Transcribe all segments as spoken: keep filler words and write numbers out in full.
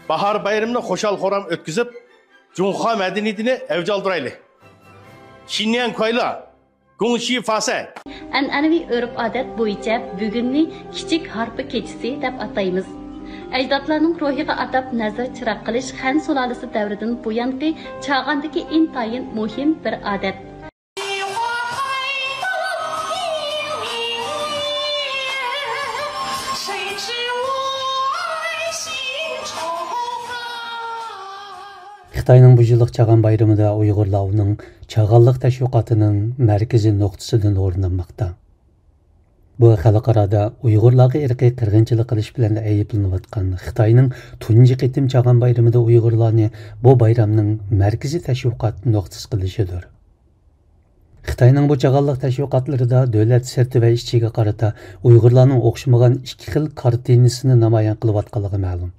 باھار بايرىمىنى خۇشال-خۇرام ئۆتكۈزۈپ، جۇڭخۇا مەدەنىيىتىنى ئەۋج ئالدۇرايلى! شىنيەن كۇايلا! گۇڭشى فاسەي! ئەنئەنىۋى ئۆرپ-ئادەت بويىچە بۈگۈننى كىچىك ھارپا كېچىسى دەپ ئاتايمىز. ئەجدادلارنىڭ روھىغا ئاتاپ نەزىر چىراغ قىلىش خەن سۇلالىسى دەۋرىدىن بۇيانقى چاغاندىكى ئىنتايىن مۇھىم بىر ئادەت. خىتاينىڭ بۇ يىللىق چاغان بايرىمىدا ئۇيغۇرلار ئۇنىڭ چاغانلىق تەشۋىقاتىنىڭ مەركىزىي نۇقتىسىدىن ئورۇن ئالماقتا. بۇ خەلقئارادا ئۇيغۇرلارغا ئىرقىي قىرغىنچىلىق قىلىش بىلەن ئەيىبلىنىۋاتقان خىتاينىڭ تۇنجى قېتىم چاغان بايرىمىدا ئۇيغۇرلارنى بۇ بايرامنىڭ مەركىزىي تەشۋىقات نۇقتىسى قىلىشىدۇر. خىتاينىڭ بۇ چاغانلىق تەشۋىقاتلىرىدا دۆلەت سىرتى ۋە ئىچىگە قارىتا ئۇيغۇرلارنىڭ ئوخشىمىغان ئىككى خىل كارتىنىسىنى نامايان قىلىۋاتقانلىقى مەلۇم.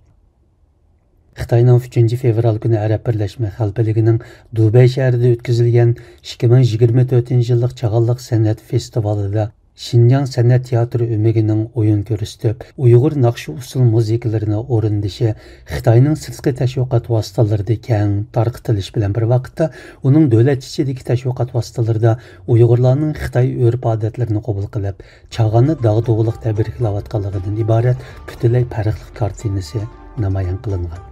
خىتاينىڭ ئۈچىنچى فېۋرال كۈنى ئەرەب بىرلەشمە خەلپىلىكىنىڭ دۇبەي شەھىرىدە ئۆتكۈزۈلگەن ئىككى مىڭ يىگىرمە تۆتىنچى يىللىق چاغانلىق سەنئەت فېستىۋالىدا شىنجاڭ سەنئەت تىياتىرى ئۆمىكىنىڭ ئويۇن كۆرسىتىپ، ئۇيغۇر ناخشا-ئۇسسۇل مۇزىكىلىرىنى ئورۇندىشى خىتاينىڭ سىرتقى تەشۋىقات ۋاسىتىلىرىدا كەڭ تارقىتىلىش بىلەن بىر ۋاقىتتا، ئۇنىڭ دۆلەت ئىچىدىكى تەشۋىقات ۋاسىتىلىرىدا ئۇيغۇرلارنىڭ خىتاي ئۆرپ-ئادەتلىرىنى قوبۇل قىلىپ، چاغاننى داغدۇغىلىق تەبرىكلەۋاتقانلىقىدىن ئىبارەت پۈتۈنلەي پەرقلىق كارتىنىسى نامايان قىلىنغان.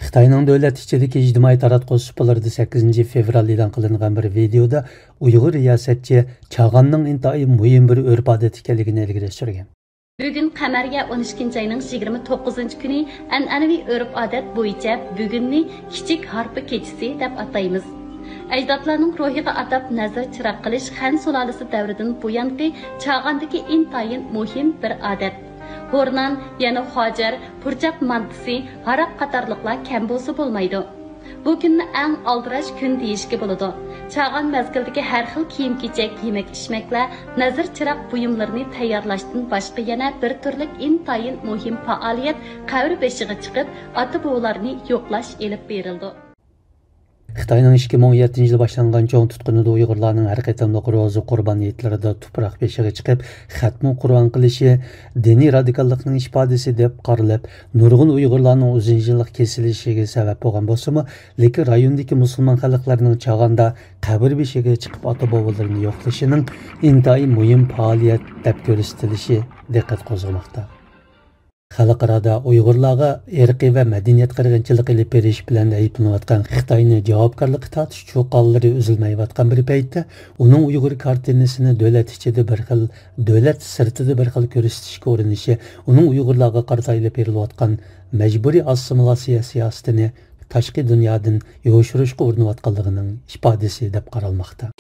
خىتاينىڭ دۆلەت ئىچىدىكى ئىجتىمائىي تاراتقۇ سۇپىلىرىدا سەككىزىنچى فېۋرال ئېلان قىلىنغان بىر ۋىدېئودا ئۇيغۇر رىياسەتچى چاغاننىڭ ئىنتايىن مۇھىم بىر ئۆرپ-ئادەت ئىكەنلىكىنى ئىلگىرى سۈرگەن. بۈگۈن قەمەرىيە ئون ئىككىنچى ئاينىڭ يىگىرمە توققۇزىنچى كۈنى ئەنئەنىۋى ئۆرپ-ئادەت بويىچە بۈگۈننى كىچىك ھارپا كېچىسى دەپ ئاتايمىز. ئەجدادلارنىڭ روھىغا ئاتاپ نەزىر چىراغ قىلىش خەن سۇلالىسى دەۋرىدىن بۇيانقى چاغاندىكى ئىنتايىن مۇھىم بىر ئادەت. ھورنان، يەنە خۇاجار، پۇرچاق مانتىسى، ھاراق قاتارلىقلار كەم بولسا بولمايدۇ. بۇ كۈننى ئەڭ ئالدىراش كۈن دېيىشكە بولىدۇ. چاغان مەزگىلدىكى ھەر خىل كىيىم-كېچەك، يېمەك-ئىچمەكلەر، نەزىر چىراغ بۇيۇملىرىنى تەييارلاشتىن باشقا يەنە بىر تۈرلۈك ئىنتايىن مۇھىم پائالىيەت، قەبرە بېشىغا چىقىپ، ئاتا-بوۋىلارنى يوقلاش ئېلىپ بېرىلىدۇ. خىتاينىڭ ئىككى مىڭ يەتتىنچى يىلى باشلانغان چوڭ تۇتقۇنىدا ئۇيغۇرلارنىڭ ھەر قېتىملىق روزا، قۇربان ھېيتلىرىدا تۇپراق بېشىغا چىقىپ، خەتمۇ قۇرئان قىلىشى دىنىي رادىكاللىقنىڭ ئىپادىسى دەپ قارىلىپ، نۇرغۇن ئۇيغۇرلارنىڭ ئۇزۇن يىللىق كېسىلىشىگە سەۋەب بولغان بولسىمۇ، لېكىن رايوندىكى مۇسۇلمان خەلقلەرنىڭ چاغاندا قەبرە بېشىغا چىقىپ ئاتا-بوۋىلىرىنى يوقلىشىنىڭ ئىنتايىن مۇھىم پائالىيەت دەپ كۆرسىتىلىشى دىققەت قوزغىماقتا. خەلقئارادا ئۇيغۇرلارغا ئىرقىي ۋە مەدەنىيەت قىرغىنچىلىقى ئېلىپ بېرىش بىلەن ئەيىبلىنىۋاتقان خىتاينى جاۋابكارلىققا تارتىش چۇقانلىرى ئۈزۈلمەيۋاتقان بىر پەيتتە، ئۇنىڭ ئۇيغۇر كارتىنىسىنى دۆلەت ئىچىدە بىر خىل، دۆلەت سىرتىدا بىر خىل كۆرسىتىشكە ئۇرۇنۇشى ئۇنىڭ ئۇيغۇرلارغا قارىتا ئېلىپ بېرىلىۋاتقان مەجبۇرىي ئاسسىمىلياتسىيە سىياسىتىنى تاشقى دۇنيادىن يوشۇرۇشقا ئۇرۇنۇۋاتقانلىقىنىڭ ئىپادىسى دەپ قارالماقتا.